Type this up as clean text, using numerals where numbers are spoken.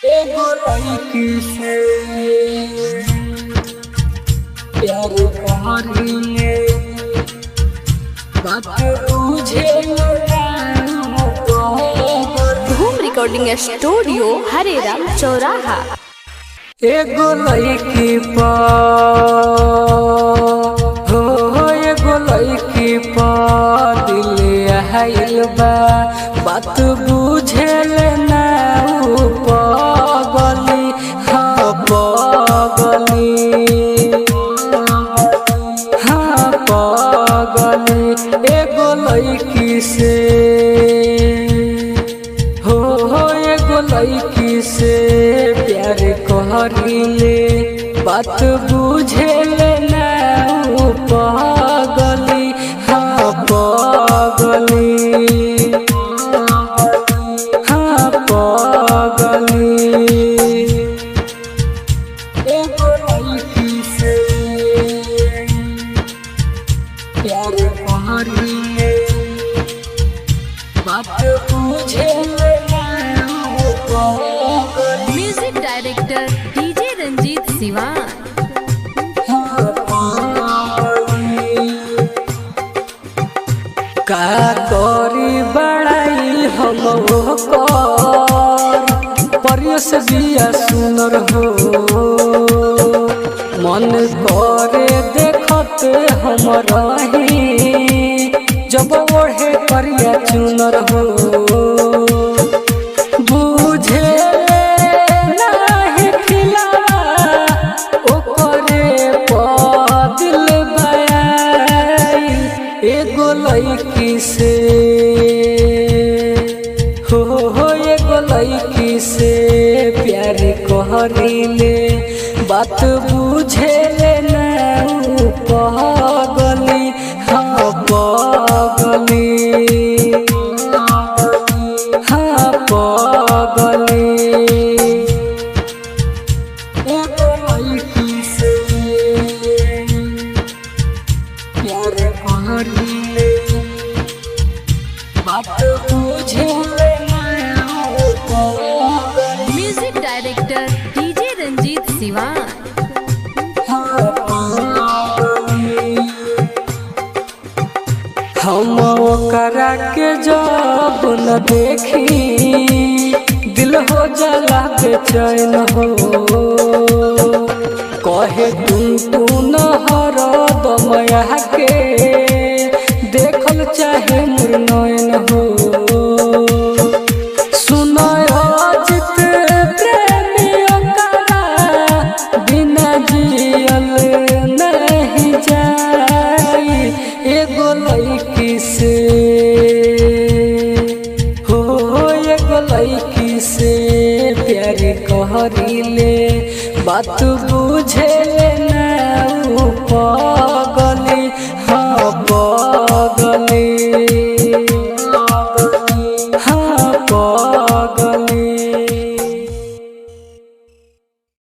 एगो लड़की से प्यार करिले बात बुझे धूम रिकॉर्डिंग स्टूडियो हरे राम चौराहा। एगो लड़की हो एगो लड़की पर दिल आइल बा बात बुझेल ना उ पगली, हाँ पगली, हाँ पगली। एगो लड़की से हो एगो लड़की से प्यार करिले बात बुझेल ना उ पगली, हाँ पगली, हाँ पगली। एगो लड़की से प्यार करिले बात बुझेल ना उ पगली। Music director DJ Ranjeet Siwan. का करी बड़ाई हम कर परियो से बिया सुनर हो, मन करे देखत हम रही जब ओढ़े करिया चुनर हो। बुझे नाही खिलावा ओकरे दिल बयाइल एगो लड़की से हो एगो लड़की से प्यार करिले बात बुझेले ना उ पगली, हाँ पगली, हाँ पगली। एगो लड़की से प्यार करिले बात बुझेले ना उ पगली। Music director DJ Ranjeet Siwan. हम ओकरा के जब न देखी दिल हो जाला बेचैन हो, कहे तुम तू न हर दमया के देखल चाहे मोर नयन हो। सुनय अजित प्रेमी ओकरा बिना जियल नहीं जाई एगो लड़की से हो एगो लड़की से प्यार करिले बात बुझेले ना उ पगली, हाँ पगली।